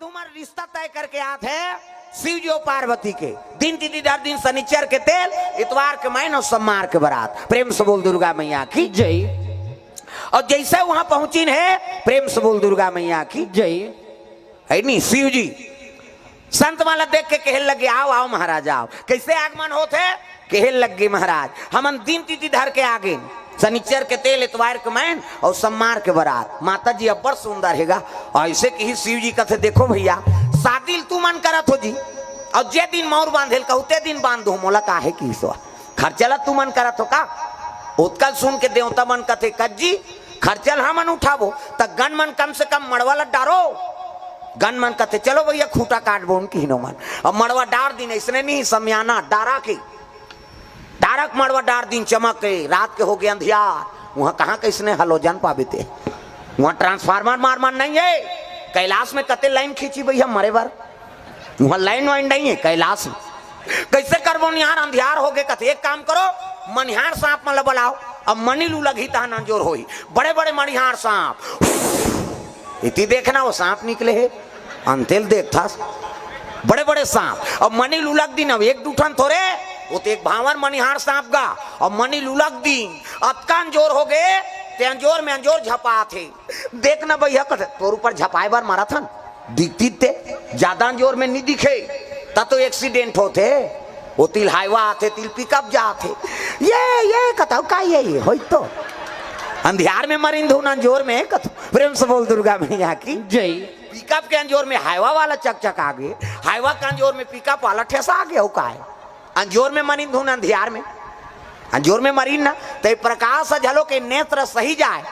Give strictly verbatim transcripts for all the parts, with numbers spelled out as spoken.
तुम्हार रिश्ता तय करके आत हे शिव जी अउ पार्वती के। दिन तिथि धर दिन, शनिचर के तेल, इतवार के मैन अउ सोमवार के बरात। प्रेम से बोल दुर्गा मैया की। जय। अउ जइसे उहाँ पहुँचिन हे, प्रेम से बोल दुर्गा मैया की। जय। हे नी, शिव जी संत मन ला देख के कहे लगे, "आओ, आओ महाराज, आओ।" कइसे आगमन होत हे? कहे लगे, "महाराज, हमन दिन तिथि धर के आगेन, शनिचर के तेल, इतवार के मैन अउ सोमवार के बरात।" माता जी अब्बड़ सुंदर हे गा। अइसे किहिस शिव जी, कथे, "देखो भइया, शादी ल तुमन करत हो जी, अउ जे दिन मउर बांधे ल कहू, ते दिन बांध दो, मोला काहे किहिस ओ? खर्चा ल तुमन करत हो का?" ओतका ल सुन के देवता मन कथे, "कस जी, खर्चा ल हमन उठाबो, त गन मन कम से कम मड़वा ल डारो।" गन मन कथे, "चलो भइया, खूंटा काटबो उनकी हिनो मन।" अब मड़वा डार दिन, अइसने नहीं, समियाना डारा के, डारा के मड़वा डार दिन, चमक के, रात के होगे अंधियार। उहाँ कहाँ कइसने हलोजन पाबे ते? उहाँ ट्रांसफार्मर मार मार नहीं हे। कैलाश में कते लाइन खींची भइया मरे बर, उहाँ लाइन वाइन नहीं हे कैलाश में। कइसे करबो निहार, अंधियार होगे। कथे, "एक काम करो, मनिहार सांप मन ल बलाओ, अब मनी लू लगही तहन अंजोर होही।" बड़े बड़े मनिहार सांप, इति देखना, ओ सांप निकले हे, अंते ल देखथस, बड़े बड़े सांप। अब मनी लू लग दिन, अब एक दू ठन थोरे, ओ ते एक भांवर मनिहार सांप गा, अब मनी लू लग दिन, अतका अंजोर होगे, ते अंजोर में अंजोर झपात हे। देखना भइया, कथे, "तोर ऊपर झपाए बर मरत हन, दिखतिस ते, जादा अंजोर में नी दिखे, त तो accident होथे।" ओती ल हाईवा आथे, ती ल पिकअप जाथे। "ये, ये कथव का, ये, ये होई तो अंधियार में मरिन धुन अंजोर में," कथव। प्रेम से बोल दुर्गा मैया की। जय। पिकअप के अंजोर में हाईवा वाला चकचका गे, हाईवा के अंजोर में पिकअप वाला ठेसा गे, अउ काय? अंजोर में मरिन धुन अंधियार में, अंजोर में मरिन ना, त ए प्रकाश ह झलो के नेत्र सही जाय,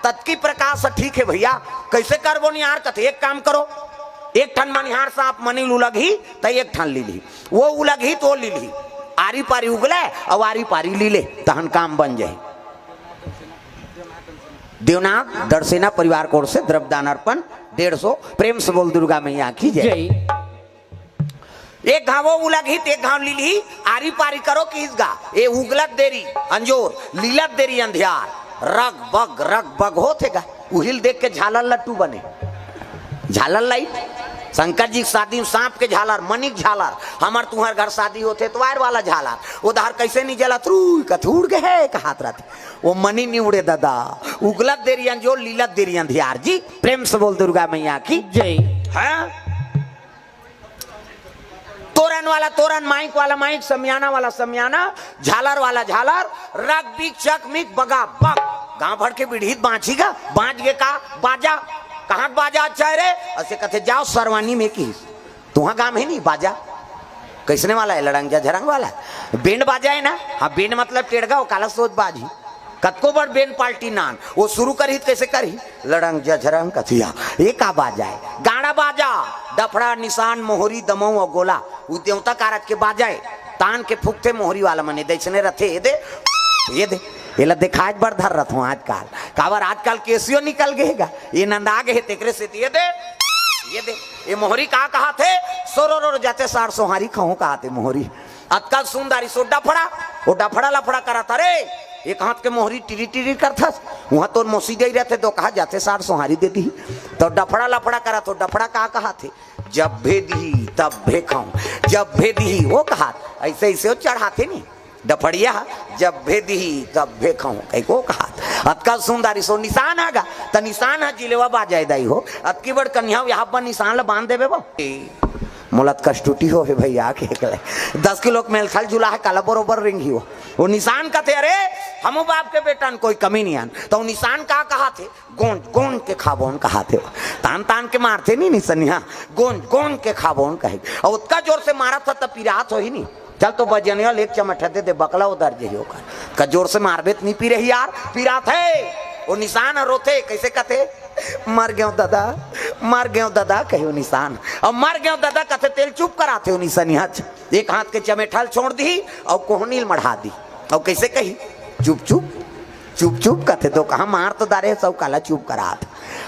ततकी प्रकाश ह ठीक हे भइया। कइसे करबो निहार? कथे, "एक काम करो, एक ठन मनिहार सांप मनी ल उलगही, त एक ठन लीलही, ओ उलगही त ओ लीलही, आरी पारी उगले अउ आरी पारी लीले, तहन काम बन जाही।" देवनाथ दरसेना परिवार कोर से द्रव्यदान अर्पण डेढ़ सौ। प्रेम से बोल दुर्गा मैया की जय। जय। एक घांव ओ उलगही त एक घांव लीलही, आरी पारी करो किहिस गा। ए उगलत देरी अंजोर, लीलत देरी अंधियार, रग बग रग बग होत हे गा। उही ल देख के झालर लट्टू बने, झालर लाइट। शंकर जी के शादी में सांप के झालर, मनी के झालर, हमर तुंहर घर शादी होथे त वायर वाला झालर, ओ दहर कइसे नी जलत, रुई कथे उड़ गे हे कहात रथे। ओ मनी नी उड़े ददा, उगलत देरी अंजोर, लीलत देरी अंधियार जी। प्रेम से बोल दुर्गा मैया की। जय। हाँ? तोरन वाला तोरन, माइक वाला माइक, समियाना वाला समियाना, झालर वाला झालर, रग बिग चक मिक बगा बग। गांव भर के बिढ़ीत बांची गा, बांच गे का बाजा, कहाँ के बाजा अच्छा हे रे? अइसे कथे, "जाव सरवानी में" किहिस। तुंहर गांव हे नी बाजा? कइसने वाला हे? लड़ंग झझरंग वाला? बेंड बाजा हे ना? हाँ, बेंड मतलब टेड़गा, ओ काला सोच बाजी। कतको बड़ बेंड पार्टी नान, ओ सुरू करही त कइसे करही? लड़ंग झझरंग कथिया, ए का बाजा हे? गाड़ा बाजा, डफड़ा, निसान, मोहरी, दमऊ अउ गोला, उ देवता कारज के बाजा हे। तान के फूंकथे मोहरी वाला मन, ए दइसने रथे, ए दे, ए दे, एला देखाय बर धर रथों आजकाल। काबर आजकाल केसियो निकल गे हे गा, ए नंदा गे हे, तेकरे सेती ए दे, ए दे। ए मोहरी का कहाथे? सोरो रो जाते सार सोहारी खहूं कहाथे मोहरी। अतका सुंदर इसो डफड़ा, ओ डफड़ा लफड़ा करत, "अरे, एक हाथ के मोहरी टिरी टिरी करथस, उहाँ तोर मौसी गई रहथे, तो कहा जाथे सार सोहारी दे दिही।" तो डफड़ा लफड़ा करत हो, डफड़ा का कहाथे? "जब भे दिही, तब भे खाऊं, जब भे दिही," वो कहात, अइसे अइसे वो चढ़ाथे नी, डफड़िया, "जब भे दिही, तब भे खाऊं," कहिके वो कहात। अतका सुंदर इसो निसान आगा, त निसान ह जिलेवा बाजाय दाई हो, अतकी बड़ कन्या यहाँ पर निसान ल बांध देबे बा। मोला त कष्टुटी हो हे भइया, के कले दस किलो के मेलखल झूला हे, काला बरोबर रेंगही हो। ओ निसान कथे, "अरे, हमू बाप के बेटा न, कोई कमी नहीं आन।" तो ओ निसान का कहाथे? "गोंज, गोंज के खाबोन" कहाथे। तान, तान के मारथे नी निसनिया, "गोंज, गोंज के खाबोन" कहे। अउ ओतका जोर से मारत ह त पिरात होही नी। चल तो बजनिया ले एक चमठा दे दे, बकला उधर जही ओकर। का जोर से मारबे त नी पिरही यार, पिरात हे। ओ निसान ह रोथे, कइसे कथे? "मर गेंव ददा, मर गेंव ददा," कहे ओ निसान। अउ "मर गेंव ददा" कथे तेल चुप कराथे ओ निसनिया। एक हाथ के चमेठा ल छोड़ दिही अउ कोहनी ल मढ़ा दिही। अउ कइसे कही? "चुप चुप, चुप चुप" कथे, तो कहा मार तो डारे, सब काला चुप करात।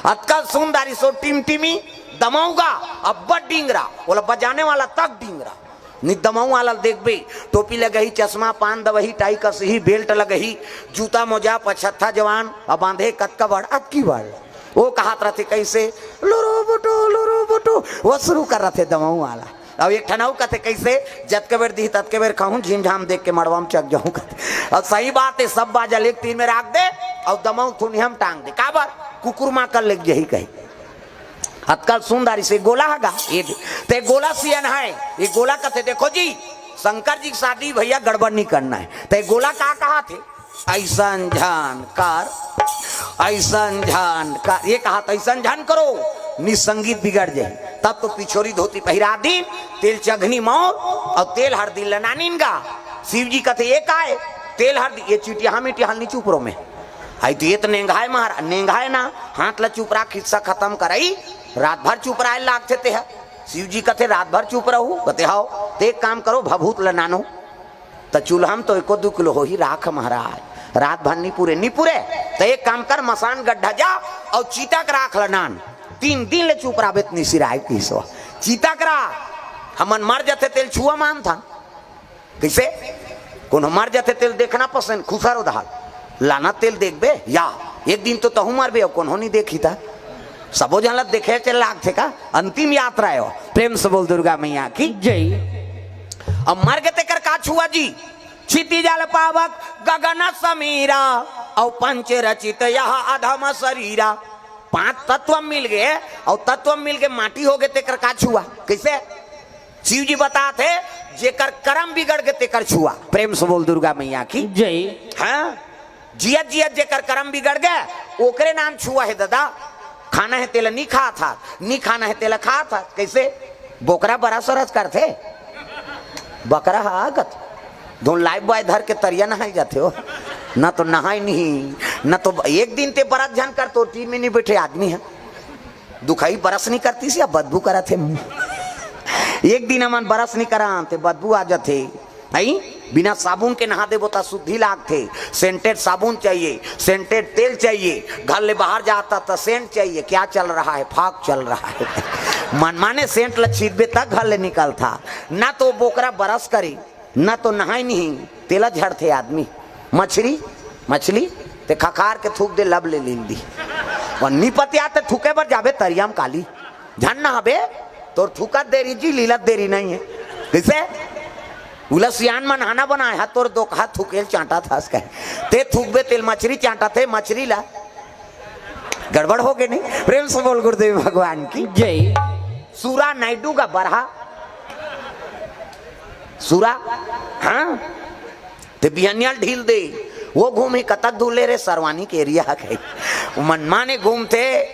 अतका सुंदर इसो टिमटिमी दमऊ गा, अब्बड़ डिंगरा, ओला बजाने वाला तक डिंगरा। नी दमऊ वाला ल देखबे, टोपी लगही, चश्मा, पान दवही, टाई कसही, बेल्ट लगही, जूता मोजा, पछत्था जवान, अब बांधे कतका बड़, अतकी बड़। ओ कहात रथे कइसे, "लुरु बुटु, लुरु बुटु, वो शुरू कर रथे दमऊ वाला। अब एक ठन अउ कथे, "कइसे? जतके बेर दिही, ततके बेर खाहूं, झिमझाम देख के मड़वा म चक जाहूं," कथे। अब सही बात हे, सब बाजा ल एक तीर में राख दे, अउ दमऊ थुनिया म टांग दे। काबर? कुकुर मां कर लेग जही कही। अतका ल सुन दारी से गोला हगा, ये दे। ते गोला सियन हे, ये गोला कथे, "देखो जी, शंकर जी के शादी भैया गड़बड़ नहीं करना है।" ते गोला का कहाथे? "अइसन झन कर, अइसन झन कर।" ये कहाथे, "अइसन झन करो, निसंगीत बिगड़ जाही।" तब तो पिछोरी धोती पहिरा दीन, तेल चघनी मौर अउ तेल हरदी ल नानिन गा। शिव जी कथे, "ये का हे?" "तेल हरदी।" "ये चिटिया मिटिया हल नहीं चुप रहो में। आई तो ये तो नेंगाय महाराज, नेंगाय ना, हाथ ल चुप राख, खिस्सा खतम करई, रात भर चुप राय लागथे तेहा।" शिव जी कथे, "रात भर चुप रहू?" कथे, "हव।" "ते एक काम करो, भभूत ल नानो।" त चूल्हा म तो एको दू किलो होही राख महाराज, रात भर नी पुरे, नी पुरे। त एक काम कर, मसान गड्ढा जा अउ चिता के राख ल नान, तीन दिन ले चुप राबे त नी सिराय किसो। चिता के राख, हमन मर जथे तेल छुआ मानथन। कइसे? कोनो मर जथे तेल देखना पसंद, खुसर उधार लाना तेल देखबे या एक दिन तो तहू मरबे अउ कोनो नी देखी त। सबो झन ल देखे चल लागथे का? अंतिम यात्रा हे वो। प्रेम से बोल दुर्गा मैया की। जय। अब मर गे तेकर का छुआ जी? "क्षिति जल पावक गगन समीरा, अउ पंच रचित यह अधम शरीरा।" पांच तत्व मिल गे, अउ तत्व मिल के माटी हो गे, तेकर का छुआ? कइसे? शिव जी बतात हे, "जेकर करम बिगड़ गे तेकर छुआ।" प्रेम से बोल दुर्गा मैया की। जय। हाँ, जियत जियत जेकर करम बिगड़ गे, ओकरे नाम छुआ हे ददा। खाना हे तेला नी खात हाथ, नी खाना हे तेला खात हाथ। कइसे? बोकरा बरस वरस करथे, बकरा ह आगत धोन लाइफ बॉय धर के तरिया नहाय जाथे हो। न तो नहाय नहीं, न तो एक दिन ते बरस झन कर, तो टीम में नी बैठे आदमी हे। दुखई बरस नी करतिस या बदबू करत हे मुंह। एक दिन हमन बरस नी करन ते बदबू आ जाथे। हई, बिना साबुन के नहा देबो त शुद्धि लागथे। सेंटेड साबुन चाहिए, सेंटेड तेल चाहिए, घर ले बाहर जाता त सेंट चाहिए। क्या चल रहा है? फाग चल रहा है। मनमाने सेंट ल छीतबे त घर ले निकलथा। ना तो बोकरा बरस करी, ना तो नहाय नहीं, तेला झड़थे आदमी। मछरी, मछली, ते खखार के थूक दे, लब ले लील दी। अउ नी पतिया ते थूके बर जाबे तरिया म काली। झन नहाबे, तोर थूकत देरी जी, लीलत देरी नहीं है। कइसे? उला सियान मन हाना बनाय हा, तोर दोकहा थूकेल चांटत हस कहे। ते थूकबे तेल मछरी चांटत हे, मछरी ला। गड़बड़ हो गे नहीं? प्रेम से बोल गुरुदेव भगवान की। जय। सूरा नायडू का बरहा। सूरा, हाँ? ते बिहनिया ल ढील दे, वो घूमे कतक दूर ले रे, सरवानी के एरिया ह कहे। वो मनमाने घूमथे,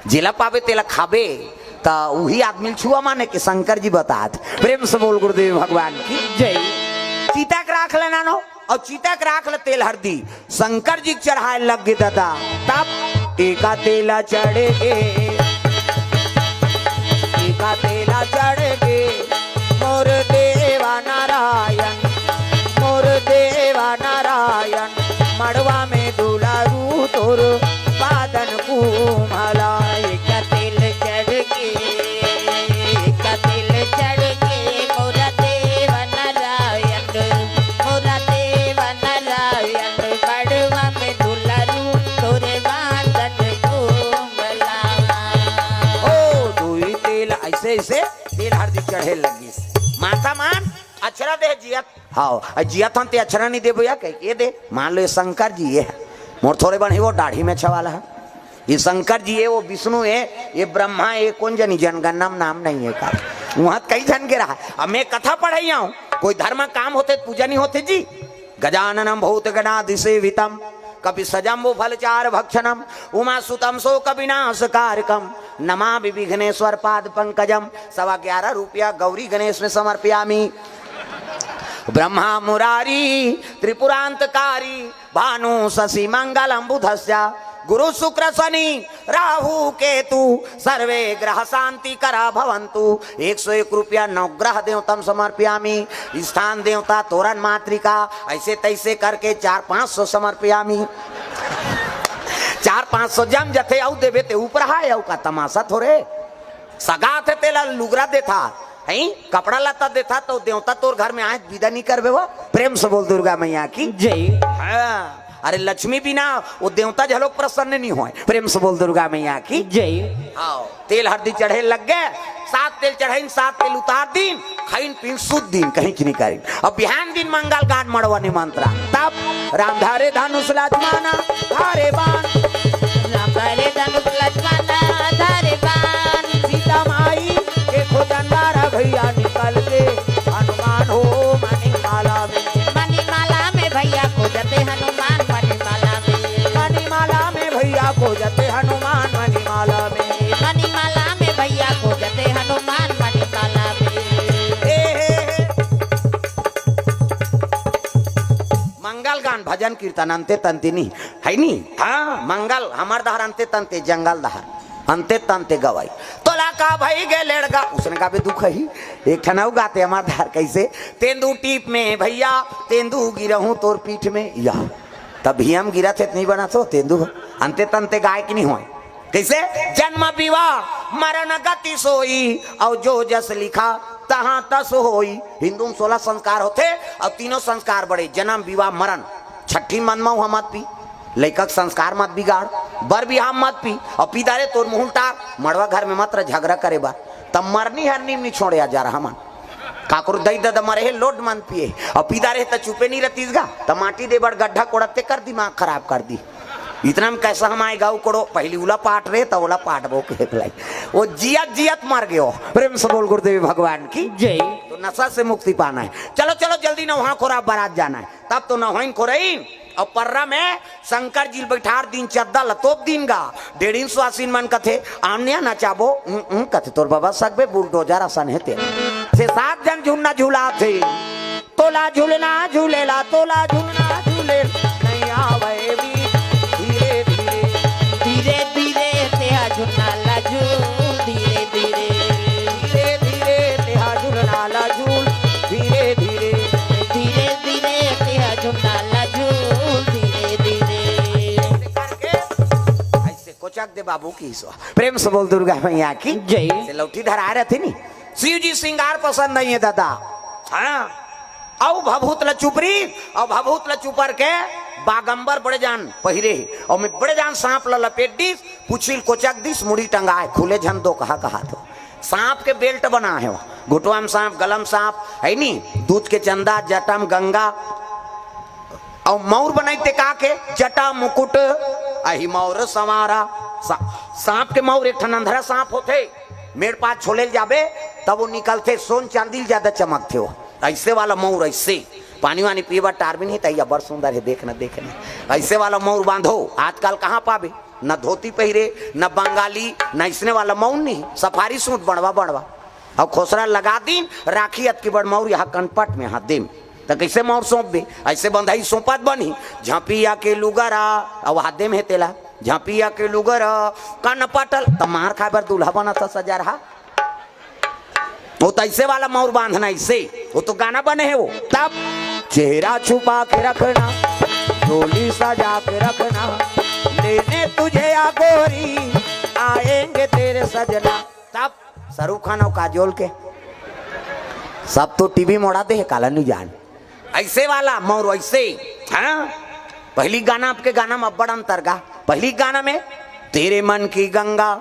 जेला पाबे तेला खाबे, त उही आदमी ल छुआ माने के शंकर जी बतात। प्रेम से बोल गुरुदेव भगवान की। जय। चिता के राख ल नानो, अउ चिता के राख ल तेल हरदी शंकर जी के चढ़ाय लग गे ददा। तब एका तेला चढ़ गे, एका तेला चढ़ गे मोर देवा नारायण, मोर देवा नारायण, मड़वा में दुलारू तोर बादन कुमला। एका तेल चढ़ गे, एका तेल चढ़ गे मोर देवा नारायण, मोर देवा नारायण, मड़वा में दुलारू तोर बादन कुमला। ओ, दुई तेल अइसे, अइसे तेल हरदी चढ़े लगिस। माता मान, अछरा दे जियत। हव, अउ जियत हन ते अछरा नी देबो या कहे, ये दे। मान लो ये शंकर जी ये हे। मोर थोरे बन हे वो दाढ़ी में छवाला हे। ये शंकर जी हे, वो विष्णु हे, ये ब्रह्मा हे, कोन जनी जनगणना में नाम नहीं हे का। उहाँ कई झन के रहा। अब मैं कथा पढ़ई हंव, कोई धर्म काम होथे त पूजा नहीं होथे जी। गजाननं भूतगणादिसेवितं कपित्सजम्बूफलचारुभक्षणं उमासुतं शोकविनाशकारकं नमामि विघ्नेश्वर पाद पंकजम। सवा ग्यारह रुपया गौरी गणेश में समर्पयामि। ब्रह्मा मुरारी त्रिपुरांतकारी भानु शशि मंगलम बुधस्य गुरु शुक्र शनि राहु केतु सर्वे ग्रह शांति करा भवंतु। एक सौ एक रुपया नवग्रह देवतम समर्पयामी, स्थान देवता तोरण मातृका, ऐसे तैसे करके चार पाँच सौ समर्पयामी। चार पाँच सौ जम जथे अउ देवे ते ऊपर हाय अउ का तमाशा थोरे। सगा थे तेला लुगरा देथा, हैं? कपड़ा लत्ता देथा तो देवता तोर घर में आए विदा नहीं करबे वो। प्रेम से बोल दुर्गा मैया की जय। हाँ। अरे लक्ष्मी बिना वो देवता झलोक प्रसन्न नहीं होय। प्रेम से बोल दुर्गा मैया की। जय। हाँ, तेल हरदी चढ़े लग गे, सात तेल चढ़ाइन, सात तेल उतार दीन, खाइन पीन सुत दीन, कहीं की नहीं करीन। अब बिहान दिन मंगल गान मड़वा निमंत्रण। तब राम धारे धनुष लक्ष्मण धारे बाण। राम धारे धनुष लक्ष्मण धारे बाण। सीता माई के खोजन दारा भैया निकल के हनुमान हो मणिमाला में। मणिमाला में भैया खोजते हनुमान मणिमाला में। मणिमाला में भैया खोजते हनुमान मणिमाला में। मणिमाला में भैया खोजते हनुमान मणिमाला में। ए, हे, हे। मंगल गान, भजन कीर्तन, अंते तंते नहीं, है नी? हाँ, मंगल हमर दहर अंते तंते, जंगल दहर अंते तंते गवाई। तोला का भई गे लेड़गा, उसने का भी दुख ही। एक ठन अउ गाते हमर दहर कैसे, तेंदू टीप में भैया, तेंदू गिरहूं तोर पीठ में, या। तब भी हम गिरत हे त नहीं बनत हो, तेंदू ह। अंते तंते गाय की नहीं होय। कैसे? जन्म विवाह मरण गति सोई, और जो जस लिखा तहाँ तस होई। हिंदू में सोलह संस्कार होथे, और तीनों संस्कार बड़े, जन्म, विवाह, मरण। छठी मन में मत पी, लइका के संस्कार मत बिगाड़, बर बिहाव मत पी, और पी दारे तोर मुंह उल्टा, मड़वा घर में मत रह झगड़ा करे बर। तब मरनी हरनी में नहीं छोड़े आ जा रहा मन। काकरो दई ददा मरे हे, लोड मन पिए, और पी दारे त चुपे नहीं रहतीस गा, त माटी दे बर गड्ढा कोड़त ते कर दिमाग खराब कर दी। इतना में कैसा हम आए गाँव कोड़ो, पहली उला पाट रहे, त ओला पाटबो के लाई। वो जियत जियत मर गयो। प्रेम से बोल गुरुदेव भगवान की। जय। तो नशा से मुक्ति पाना है। चलो, चलो, जल्दी नहा खोरा बारात जाना है। तब तो नहाइन खोरइन, और पर्रा में शंकर जी ल बैठार दिन, चद्दा ल तोप दिन गा। डेढ़ इंच स्वासीन मन कथे, "आन्या नचाबो?" "उं, उं," कथे, "तोर बाबा सकबे बुलडोजर असन हे तेला।" छे सात जन झुलना झुलाथे। तोला झुलना झुलेला, तोला झुलना झुलेला, नहीं आवे भी धीरे धीरे। धीरे धीरे तेहा झुलना ला झूल, धीरे धीरे। धीरे धीरे तेहा झुलना ला झूल, धीरे धीरे। धीरे धीरे तेहा झुलना ला झूल, धीरे धीरे। ऐसे करके, ऐसे कोचक दे बाबू की सो। प्रेम से बोल दुर्गा मैया की। जय। से लौठी धरा रहती नी। शिव जी श्रृंगार पसंद नहीं है दादा। हाँ। अउ भभूत ल चुपरी, अउ भभूत ल चुपर के बागंबर बड़े जान पहिरे हे। अउ में बड़े जान सांप ल लपेट दिस, पुछिल कोचक दिस, मुड़ी टंगाए, खुले झन दो कहा कहा तो। सांप के बेल्ट बना हे, घुटवा में सांप, गलम सांप, है नी, दूध के चंदा, जटा में गंगा। अउ मौर बनाई ते का के, जटा मुकुट, अहि मौर संवारा। सा-, सांप के मौर एक ठन अंधरा सांप होथे, मेड़ पास छोले ल जाबे, तब वो निकलथे, सोन चांदी ल ज्यादा चमकथे वो। ऐसे वाला मौर, ऐसे पानी वानी पीए बर टार भी नहीं, तैया बड़ सुंदर है, देख न, देख न। ऐसे वाला मौर बांधो, आजकल कहाँ पाबे? न धोती पहिरे, न बंगाली, न इसने वाला मौर नहीं, सफारी सूट बनवा बनवा। अब खोसरा लगा दीन, राखी अतकी बड़ मौर यहाँ कनपट में हाथ देम, त कैसे मौर सौंपबे? ऐसे बंधाई सौंपत बनी, झपिया के लुगरा, अब हाथ देम है तेला, झपिया के लुगरा, कनपटल, त मार खाए बर दूल्हा बना था सजा रहा। वो तो ऐसे वाला मौर बांधना, ऐसे। वो तो गाना बने है वो। तब चेहरा छुपा के रखना, डोली सजा के रखना, लेने तुझे या गोरी, आएंगे तेरे सजना। तब शाहरुख खान और काजोल के सब तो टीवी मोड़ा दे है, काला नहीं जान। ऐसे वाला मौर वैसे, हाँ? पहली गाना आपके गाना में अब्बड़ अंतर गा। पहली गाना में तेरे मन की गंगा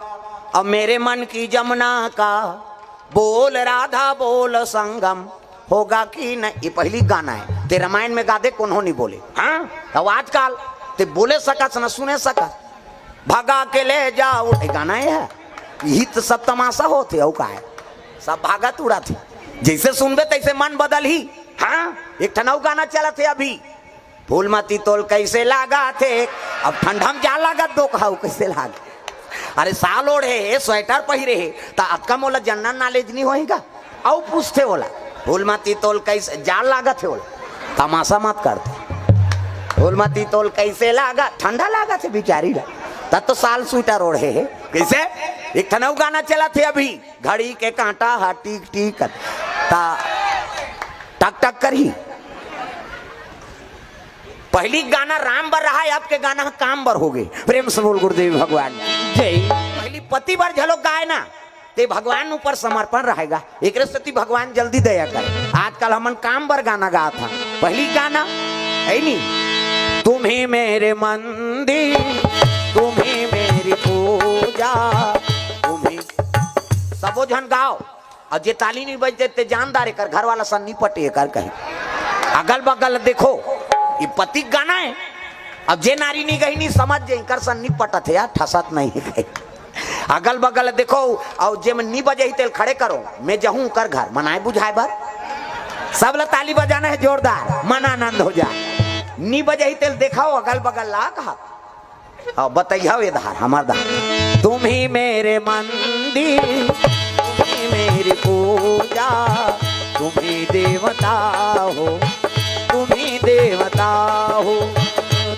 और मेरे मन की जमुना का बोल राधा बोल संगम होगा कि नहीं, ये पहली गाना है। ते रामायण में गा दे, कोनो नहीं बोले। हाँ, तो आजकल ते बोले सकस न सुने सकस। भगा के ले जाओ, ये गाना ये है। यही तो सब तमाशा होते हो का है, सब भागत उड़ाते। जैसे सुनबे तैसे मन बदल ही। हाँ, एक ठन अउ गाना चलत हे अभी, फूलमती तोल कैसे लागा थे। अब ठंडा में जा लागत दो कहाऊ कैसे लाग। अरे साल ओढ़े हे, स्वेटर पहिरे हे, त अतका मोला जनरल नॉलेज नहीं होही का? अउ पूछथे ओला, फूलमती तोल कैसे जा लागत हे ओला, तमाशा मत करते। फूलमती तोल कैसे लागा, ठंडा लागत हे बिचारी ला। तब तो साल स्वेटर ओढ़े हे। कैसे? एक ठन अउ गाना चलत हे अभी, घड़ी के कांटा हा टीक टीक ता टक टक करही। पहली गाना राम बर रहा है, आपके गाना काम बर हो गए। प्रेम से बोल गुरुदेव भगवान। जय। पहली पति बर झलो गाए ना, ते भगवान ऊपर समर्पण रहेगा। एकरे सेती भगवान जल्दी दया करे। आजकल हमन काम बर गाना गात हा, पहली गाना है नी। तुम ही मेरे मंदिर, तुम ही मेरी पूजा, तुम ही। सबो झन गाओ। अउ जे ताली नइ बजथे ते जानदार एकर घर वाला सन नइ पटे एकर कहीं। अगल बगल देखो, ये पति के गाना हे। अब जे नारी नइ गही नइ समझ जे एकर सन नइ पटत हे यार, ठसत नइ हे कहीं। अगल बगल देखो, अउ जे मन नइ बजही तेल खड़े करो, मैं जहूं ओकर घर मनाए बुझाए बर। सब ला ताली बजाना हे जोरदार, मन आनंद हो जाए। नइ बजही तेल देखाओ अगल बगल ला कहा। अउ बतैया ये धार, हमार धार। तुम ही मेरे मंदिर, तुम ही मेरी पूजा, तुम ही देवता हो, तुम ही देवता हो।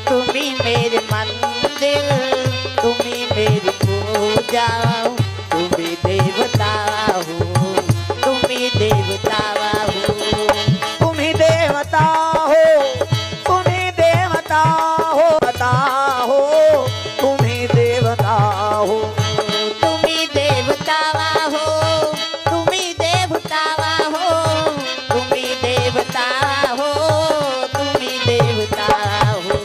तुम ही मेरे मंदिर, तुम ही मेरी पूजा, तुम ही देवता हो, तुम ही देवता हो। तुम ही देवता हो, तुम ही देवता हो, बता हो, तुम ही देवता हो। तुम ही देवता हो, तुम ही देवता हो, तुम ही देवता हो, तुम ही देवता हो।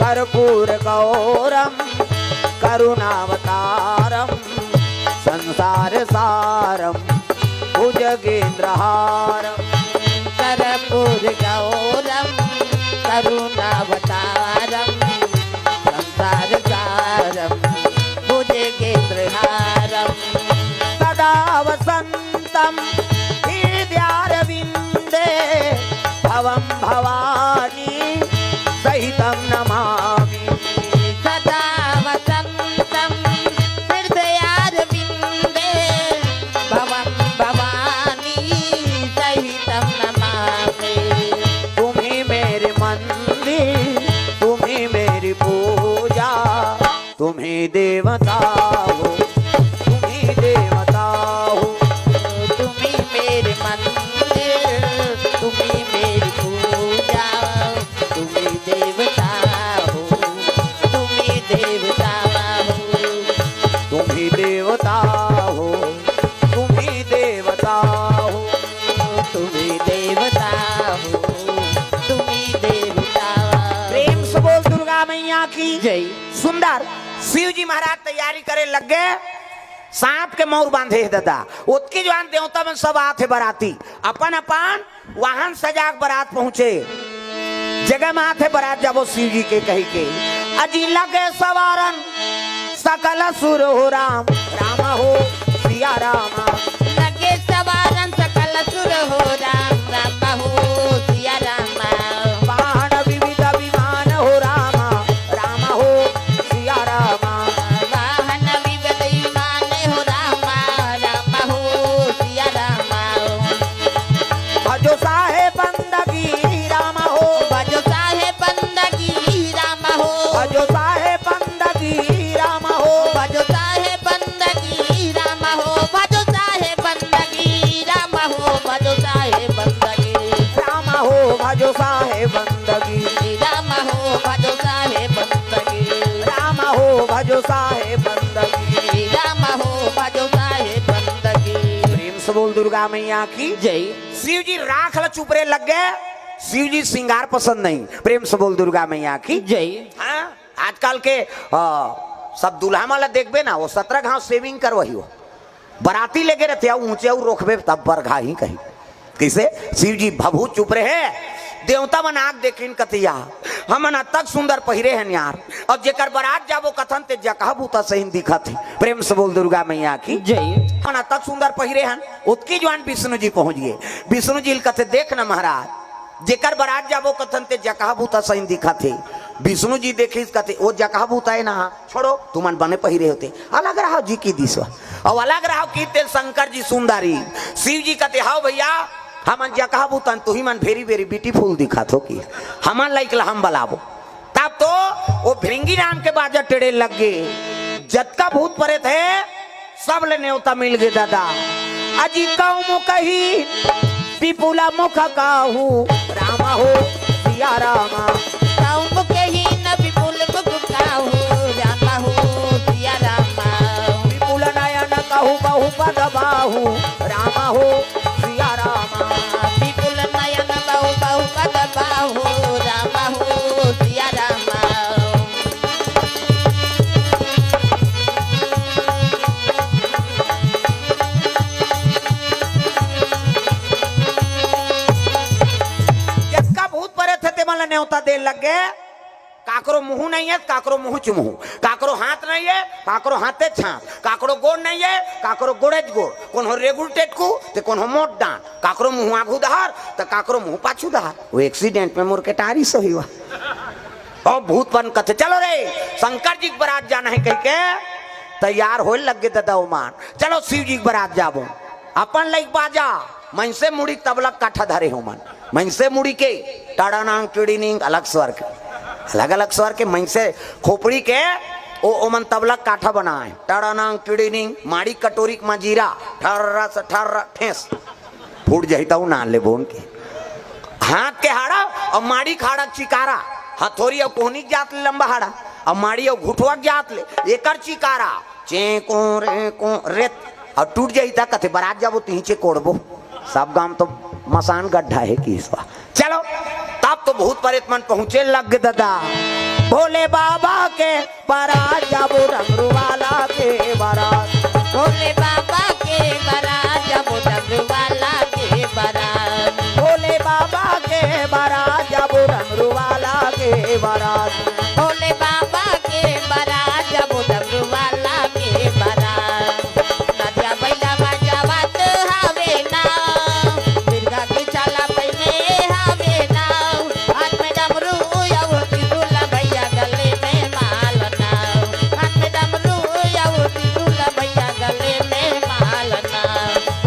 कर्पूर गौरम करुणावतारम संसार सारम भुजगेंद्रहारम। कर्पूर गौरम करुणावतारम संसार सारम भुजगेंद्रहारम। सदा वसंतम हृदयारविंदे भवम भवानी सहितं नमामि। सदा वसंतं हृदयारविंदे भवं भवानी सहितं नमामि। तुम ही मेरे मंदिर, तुम ही मेरी पूजा, तुम ही देवता हो, तुम ही देवता हो। तुम ही मेरे मंदिर, तुम ही मेरी पूजा, तुम ही देवता हो, तुम ही देवता हो। तुम ही देवता हो, तुम ही देवता हो। तुम ही देवता हो, तुम ही देवता हो। प्रेम से बोल दुर्गा मैया की जय। सुंदर। शिव जी महाराज तैयारी करे लग गए, सांप के मौर बांधे हे ददा। ओतकी जुवान देवता मन सब आथे बराती, अपन अपन वाहन सजाक बरात पहुंचे। जगह में आथे बरात जाबो शिव जी के कही के। अजी लगे सवारन सकल सुर हो राम, राम हो सिया राम। लगे सवारन सकल सुर हो राम, राम हो सिया राम। वाहन विविध विमान हो राम, राम हो सिया राम। वाहन विविध विमान हो राम, राम हो सिया राम। भजो साहेब बंदगी राम हो। भजो साहेब बंदगी राम हो। भजो साहेब बंदगी राम हो। भजो साहेब बंदगी राम हो। भजो साहेब बंदगी राम हो। भजो साहेब बंदगी। राम हो भजो साहेब बंदगी। राम हो भजो साहेब बंदगी। राम हो भजो साहेब बंदगी। राम हो भजो साहेब बंदगी। प्रेम से बोल दुर्गा मैया की जय। शिव जी राख ला चुपरे लग गए। शिव जी श्रृंगार पसंद नहीं। प्रेम से बोल दुर्गा मैया की जय। हाँ, आजकल के, आ, सब दूल्हा मन ला देखबे ना, वो सत्रह घाव shaving करवाही हो। बराती लेगे रहते, अउ ऊंचे अउ रोकबे तब बरघा ही कही। कइसे? शिव जी भभूत चुप रहे। देवता मन आग देखिन कतिया, हमन अतक सुंदर पहिरे हन यार, अउ जेकर बरात जाबो कथन ते जकहा भूता सहिन दिखत हे। प्रेम से बोल दुर्गा मैया की जय। हमन अतक सुंदर पहिरे हन। ओतकी जुवान विष्णु जी पहुंच गए। विष्णु जी ल कथे, देख न महाराज, जेकर बरात जाबो कथन ते जकहा भूता सहिन दिखत हे। विष्णु जी देखिस कथे, ओ जकहा भूता हे ना, छोड़ो, तुमन बने पहिरे होते, अलग रहो जी की दिसवा। अउ अलग रहो की तेल शंकर जी सुंदरी। शिव जी कथे, हाव भैया, हमन जकहा भूतन, तुही मन very very beautiful दिखत हो कि हमन लइक ला हम बलाबो। तब तो वो भृंगी नाम के बाजा टेढ़े लग गए। जतका भूत प्रेत हे, सब ले नेवता मिल गए दादा। अजी कौम कही विपुल मुख काहू, राम हो सिया राम। कौम कही न विपुल मुख काहू, राम हो सिया राम। विपुल नयन कहू बहु पद बाहू, राम हो सिया राम। विपुल नयन बहु बहु पद बाहू, राम हो सिया नेवता दे लग गे। काकरो मुंह नहीं है, काकरो मुंह च मुंह, काकरो हाथ नहीं है, काकरो हाथे छाप, काकरो गोड़ नहीं है, काकरो गोड़े च गोड़, कोनो रेगुल टेटकू, ते कोनो मोट डांड, काकरो मुंह आगू दहार, त काकरो मुंह पाछू दहार। वो एक्सीडेंट में मोर के टारी सही हुआ। और भूत मन कथे, "चलो रे, शंकर जी के बरात जाना है," कह के तैयार होए लग गे ददा ओमन। "चलो शिव जी के बरात जाबो।" अपन लइक बाजा, मनसे मुड़ी तबला काठा धरे हो मन, मनसे मुड़ी के टाड़ानांग टिड़ीनिंग, अलग स्वर के, अलग अलग स्वर के मनसे खोपड़ी के ओ ओमन तबला काठा बनाए। टाड़ानांग टिड़ीनिंग, माड़ी कटोरी के मजीरा, ठर्रा से ठर्रा ठेस। फूट जाही त उ ना ले बोन के। हाथ के हाड़ा और माड़ी के हाड़ा के चिकारा, हथौरी और कोहनी के जात ले लंबा हाड़ा, और माड़ी और घुटवा के जात ले एकर चिकारा, चें को रे को रेत, और टूट जाही त कथे, "बरात जाबो तिही चे कोड़बो।" सब गांव तो मसान गड्ढा है कि इस बार। चलो, तब तो भूत प्रेत मन पहुंचे लग गे ददा। भोले बाबा के बरात जाबो डमरू वाला के बरात। भोले बाबा के बरात जाबो डमरू वाला के बरात। भोले बाबा के बरात जाबो डमरू वाला के बरात। भोले बाबा के बरात जाबो डमरू वाला के बरात। नदिया बैला बजावत हवे ना, मिर्गा के छाला पहिने हवे ना, हाथ में डमरू अउ त्रिशूल भैया गले में माला ना, हाथ में डमरू अउ त्रिशूल भैया गले में माला ना।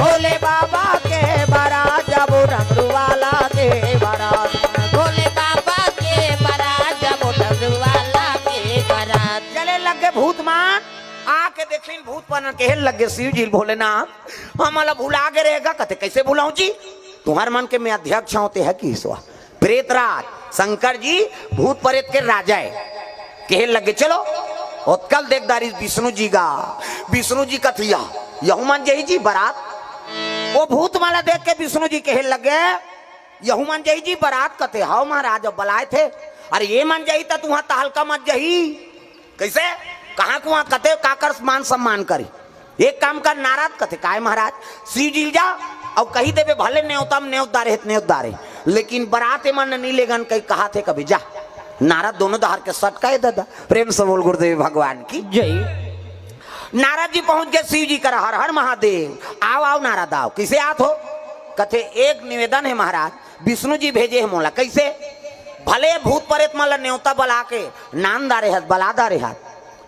भोले बाबा के बरात जाबो डमरू वाला के बरात। भोले बाबा के बरात जाबो डमरू वाला के बरात। चले लग गे भूत मन, आके देखिन भूत मन कहे लग गे शिव जी भोलेनाथ, "हमला भुला गे रहेगा?" कथे, "कैसे भुलाऊं जी? तुम्हार मन के मैं अध्यक्ष हूं, ते है कि ईश्वर?" प्रेतराज शंकर जी भूत प्रेत के राजा है। कहे लग गे, "चलो, ओतकल देख डारिस विष्णु जी गा।" विष्णु जी कथिया, "यहू मन जाही जी बरात।" वो भूत मन ला देख के विष्णु जी कहे लग गे, "यहू मन जाही जी बरात?" कथे, "हव महाराज, अब बलाए थे।" "अरे ये मन जाही त तुहा तहलका मच जाही।" "कैसे? कहाँ कुआ कथे काकर मान सम्मान करी? एक काम कर नारद," कथे, "काय महाराज?" "शिव जी ल जा अउ कही देबे भले नेवता म नेवत डारे हे त नेवत डारे, लेकिन बरात ए मन नी लेगन कही कहा थे कभी जा।" नारद दोनों डहर के सटकाए ददा। प्रेम से बोल गुरुदेव भगवान की। जय। नारद जी पहुंच गे शिव जी करा, "हर हर महादेव।" "आव आव नारद आव।" "किसे आत हो?" कथे, "एक निवेदन है महाराज, विष्णु जी भेजे हे मोला।" "कैसे?" "भले भूत प्रेत मन ला नेवता बला के नान डारे हत, बला डारे हत,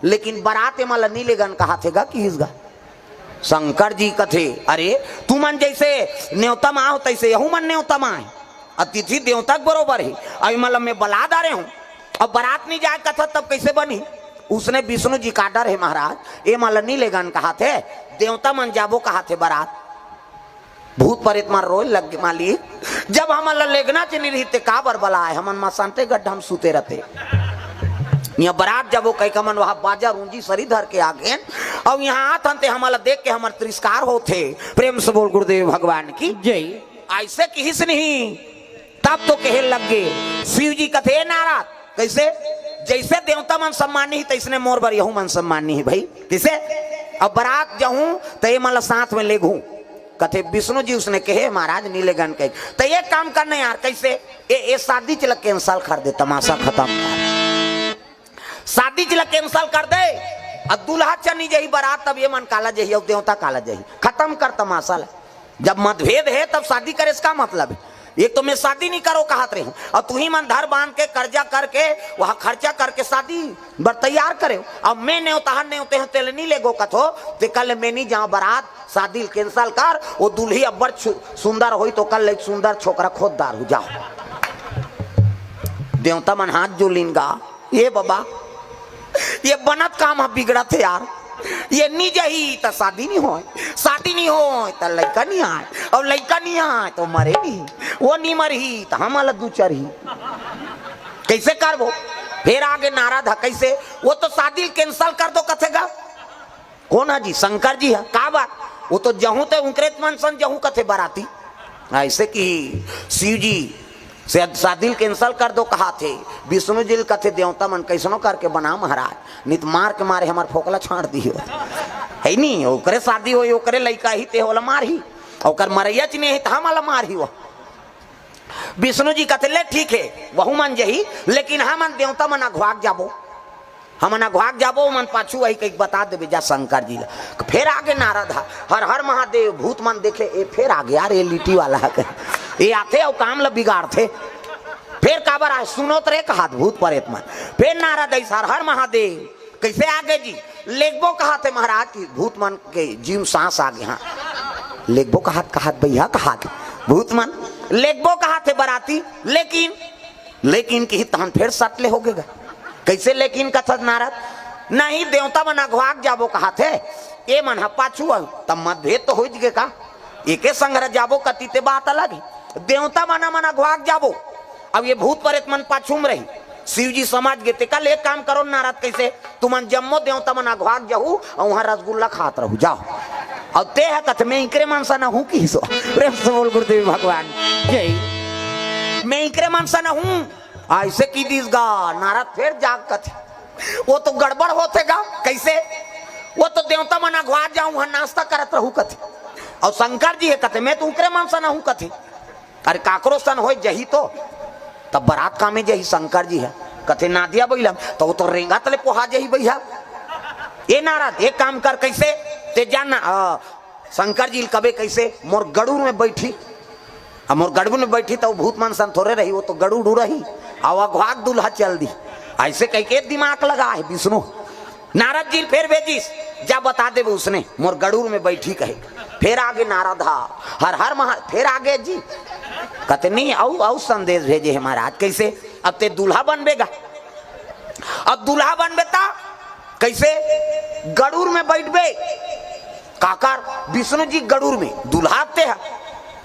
लेकिन बरात ए मन ला नी लेगन कहा थे गा किहिस गा।" शंकर जी कथे, "अरे तुमन जैसे नेवता म आव तैसे यहू मन नेवता म आए, अतिथि देवता के बरोबर हे। अब ए मन ला मैं बला डारे हूं, अब बरात नी जाए कथा तब कैसे बनी?" उसने विष्णु जी का डर है महाराज, ए मन ला नी लेगन कहा थे, देवता मन जाबो कहा थे बरात। भूत प्रेत मन रोए लग गे, "मालिक, जब हमन ला लेगना च नी रही ते काबर बलाए? हमन मसानते गड्ढा म सुते रहते। इहां बरात जाबो कहि के हमन वहां बाजा रूंजी सरी धर के आ गेन, अउ इहां आत हन ते हमन ला देख के हमर तिरस्कार होथे।" प्रेम से बोल गुरुदेव भगवान की। जय। ऐसे किहिस नहीं, तब तो कहे लग गे शिव जी कथे, "ए नारद, कैसे? जैसे देवता मन सम्मानी ही तैसने मोर बर यहू मन सम्मानी ही भाई। किसे? अब बरात जाहूं त ए मन ला साथ में लेगहूं।" कथे, "विष्णु जी उसने कहे महाराज नी लेगन कहे, त एक काम करना यार, कैसे? ए, ए शादी चला कैंसिल कर दे, तमाशा खतम कर। शादी चला कैंसिल कर दे, अउ दूल्हा चनी जही बरात तब ए मन काला जही अउ देवता काला जही, खतम कर तमाशा ला।" जब मतभेद हे तब शादी करे से का मतलब हे? एक तो मैं शादी नहीं करो कहत रहे हूं, अउ तुही मन धर बांध के कर्जा करके वहां खर्चा करके शादी बर तैयार करे हो। अब मैं नेवताहन नेवते हूं तेल नहीं लेगो कथो, ते कल मैं नहीं जाऊं बरात, शादी कैंसिल कर। वो दुल्ही अब्बड़ छु-, सुंदर होई तो कल एक सुंदर छोकरा खोद डार हो जाओ। देवता मन हाथ जोलिन गा, "ए बाबा, ये बनत काम ह बिगड़त हे यार, ये नी जही त शादी नी होय, शादी नी होय त लइका नी आय, अउ लइका नी आय त मरे नी, वो नी मरही त हमला दू चरही।" कैसे करबो? फेर आगे नारद ह, "कैसे? वो तो शादी कैंसिल कर दो कथे गा।" कौन ह जी? शंकर जी ह। "का बात?" "वो तो जहूं ते उंकरेत मन सन जहूं कथे बराती।" ऐसे कि शिव जी से शादी ल कैंसिल कर दो कहा थे, विष्णु जी ल कथे, "देवता मन कैसनो करके बना महाराज, नित मार के मारे हमर फोकला छाड़ दियो।" है नी, ओकरे शादी होई, ओकरे लइका ही ते ओला मारही, ओकर मरैया च नहीं है त हमला मारही वो। विष्णु जी कथे, "ले ठीक हे, वहू मन जही, लेकिन हमन देवता मन अघवाक जाबो, हमन अघवाक जाबो, ओमन पाछू आही कहिके बता देबे जा शंकर जी ला।" फेर आगे नारद ह, "हर हर महादेव।" भूत मन देखे, "ए फेर आगे यार, ए लिट्टी वाला ह, ए आथे अउ काम ला बिगाड़थे।" फेर काबर आए, सुनोत रे कहात भूत परेत मन। फेर नारद आइस, "हर हर महादेव।" "कइसे आगे जी?" "लेगबो कहाथे महाराज कि भूत मन के जीव सांस आगे।" हाँ, लेगबो कहात, कहात भैया कहात भूत मन, "लेगबो कहाथे बराती, लेकिन, लेकिन किही तहन फेर सट ले होगे गा।" "कइसे लेकिन कथस नारद?" "नहीं, देवता मन अघवाक जाबो कहाथे, ए मन ह पाछू आही, त मतभेद तो होइच गे का? एके संघरा जाबो कति ते बात अलग हे। देवता मन, मन अघवाक जाबो, अब ये भूत परेत मन पाछू म रही।" शिव जी समझ गे, "तेकर ले एक काम करो नारद, कइसे? तुमन जम्मो देवता मन अघवाक जाहू अउ उहाँ रसगुल्ला खात रहू, जाओ।" अउ ते ह कथे, "मैं इकरे मन सन हूँ किहिस ओ।" प्रेम से बोल गुरुदेव भगवान जय। "मैं इकरे मन सन हूँ।" अइसे कहि दिस गा, नारद फेर जाग कथे, "ओ तो गड़बड़ होथे गा।" "कइसे?" "ओ तो देवता मन अघवाक जाहू, उहाँ नाश्ता करत रहू," कथे। अउ शंकर जी हे कथे, "मैं तो उकरे मन सन हूँ," कथे। "अरे काकरो सन होय जही तो, तब बरात कामे जही शंकर जी ह?" कथे, "नादिया बइलम।" "त ओ तो रेंगत ले पोहा जही भैया।" "ए नारद, एक काम कर, कइसे? ते जान ना, अ, शंकर जी ल कबे कइसे, मोर गड़ूर में बइठी, अब मोर गड़ूर में बइठी त ओ भूत मन सन थोरे रही, ओ तो गड़ूर रही, अउ अघवाक दूल्हा चल दी।" अइसे कहिके दिमाग लगा हे विष्णु। नारद जी ल फेर भेजिस, "जा बता देबे उसने, मोर गड़ूर में बइठी कहे।" फेर आगे नारद हा, "हर हर महा-," "फेर आगे जी?" कथे, "नहीं, अउ, अउ संदेश भेजे हे महाराज।" "कइसे?" "अब ते दूल्हा बनबे गा, अब दूल्हा बनबे त कइसे?" "गड़ूर में बइठबे।" "काकर?" "विष्णु जी गड़ूर में, दूल्हा ते ह।"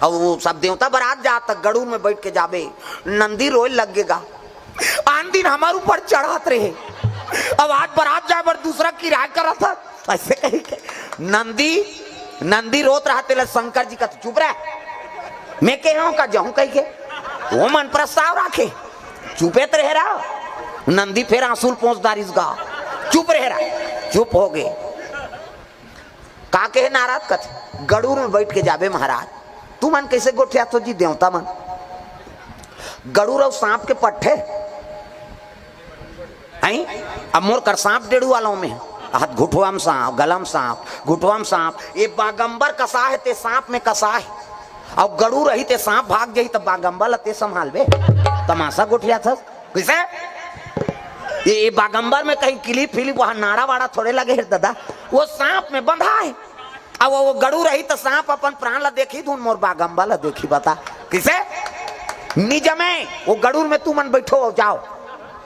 अब ओ सब देवता बरात जात, त गड़ूर में बइठ के जाबे, नंदी रोय लग गे गा। "आन दिन हमर ऊपर चढ़त रहे, अब आज बरात जाए बर दूसरा किराया करत ह।" अइसे कहिके नंदी, नंदी रोत रहा, तेला शंकर जी कथे, "चुप रह, मैं केहे हूँ का जाहूँ कहिके?" ओ मन प्रस्ताव राखे, "चुपे त रहे रहा।" नंदी फेर आंसू ल पोंछ डारिस गा, "चुप रहे रहा।" चुप होगे। का केहे नारद? कथे, "गड़ूर में बइठ के जाबे महाराज।" "तुमन कइसे गोठियाथो जी देवता मन? गड़ूर अउ सांप के पट्ठे? हैं? अब मोर कर सांप डेड़ू वाला में, हाथ घुटवा म सांप, गला म सांप, घुटवा म सांप, ए बागंबर कसा हे ते सांप में कसा हे, अउ गड़ूर रही ते सांप भाग जही त बागंबर ल ते संभालबे? तमाशा गोठियाथस कइसे?" "ए, ए बागंबर में कहीं किलिप फिलिप, उहाँ नाड़ा वाड़ा थोरे लगे हे दादा, ओ सांप में बंधा हे। अब ओ गड़ूर रही त सांप अपन प्राण ला देखही धुन, मोर बागंबर ला देखही, बता कइसे?" "निजमे, ओ गड़ूर में तुमन बइठो अउ जाओ।"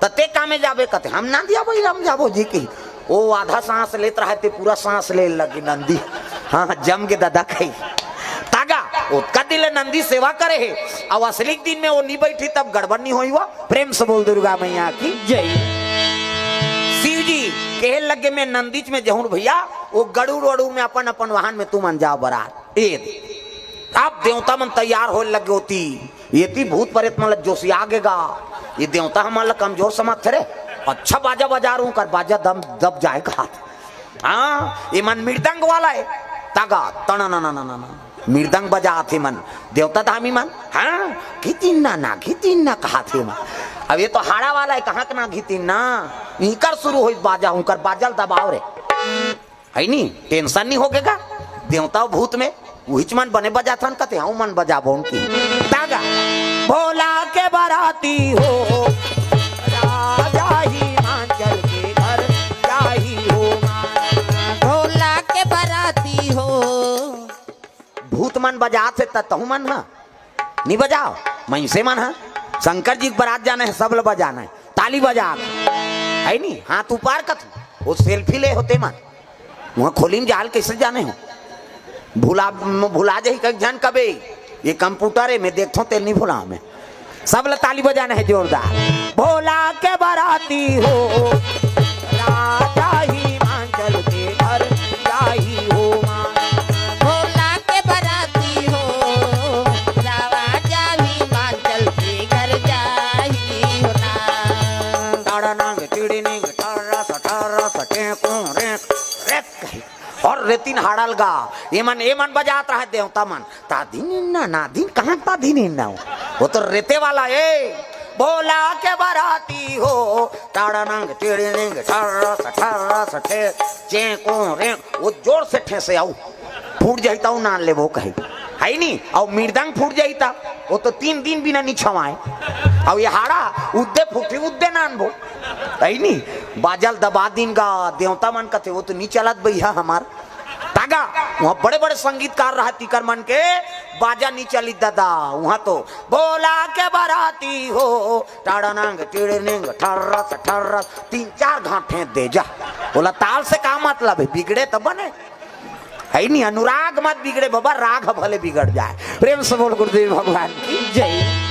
"त ते कामे जाबे?" कथे, "हम नंदिया बइला म जाबो जी।" कही, ओ आधा सांस लेत रहा हे ते पूरा सांस ले लगे नंदी। हाँ, जम गे दादा कही। त गा, ओतका दिन ले नंदी सेवा करे हे, अउ असली दिन में ओ नी बइठी तब गड़बड़ नी होही वो। प्रेम से बोल दुर्गा मैया की जय। शिव जी केहे लगे, "मैं नंदीच में जहूँ भैया, ओ गड़ूर वड़ूर में अपन अपन वाहन में तुमन जाओ बरात।" ए दे। अब देवता मन तैयार होय लगे होती, एती भूत परेत मन ल जोशिया गे गा, ए देवता हमन ल कमजोर समझथे रे, अच्छा बाजा बजा रहूं कर बाजा दम दब जाए कहाथे। हाँ, ए मन मृदंग वाला हे, त गा, तन न न न न न, मृदंग बजाथे मन, देवता धामी मन, हाँ, घितिन्ना ना, घितिन्ना कहाथे मन। अब ए तो हाड़ा वाला हे, कहाँ के ना घितिन्ना, इकर शुरू होइस बाजा, उंकर बाजा ल दबाव रे। हे नी, tension नी होगे गा। देवता भूत में उहिच मन बने बजाथन कथे, हूँ मन बजाबो उनकी। त गा, भोला के बराती हो, राजा हिमाचल के घर जाही हो माँ। भोला के बराती हो। भूत मन बजात हे त तहूँ मन ह नी बजाव। मइनसे मन ह शंकर जी के बरात जाना हे, सब ल बजाना हे, ताली बजा के। हे नी, हाथ ऊपर कथू, ओ selfie ले होते मन। उहाँ खोली म जाल कइसे जाने हो? भुला, भुला जाही कई झन कबे, ए computer हे, मैं देखथों, तेल नी भुलाव मैं। सब ल ताली बजाना हे जोरदार। भोला के बराती हो, राजा हिमाचल के घर जाही हो माँ। भोला के बराती हो, राजा हिमाचल के घर जाही हो ना। टाड़ा नांग टिड़ी निंग टारा सा टारा सा टेकू रेक रेक कही। अउ रेतिन हाड़ा ल गा, एमन, एमन बजात रहा देवता मन। ताधिन इन्ना, नाधिन कहाँ ताधिन इन्ना हो? वो तो रेते वाला है। भोला के बराती हो, टाड़ानंग टिड़िनिंग ठर्रस ठर्रस ठे, चेंको रें, वो जोर से ठेसे आऊ, फूट जाही त नान लेबो कहे, है नी? अउ मृदंग फूट जाही त वो तो तीन दिन बिना नी छवाए। अउ ये हाड़ा उद्दे फूटी उद्दे नानबो, है नी? बाजल दबा दिन गा, देवता मन कथे वो तो नी चलत भैया हमार। तागा वहाँ बड़े बड़े संगीतकार रहा, तिकर मन के बाजा नी चली दादा। वहाँ तो भोला के बराती हो, टाड़ानंग टिड़निंग ठर्रस ठर्रस, तीन चार घाट फेंक दे जा। बोला ताल से का मतलब है, बिगड़े तो बने, है नी? अनुराग मत बिगड़े बाबा, राग भले बिगड़ जाए। प्रेम से बोल गुरुदेव भगवान की जय।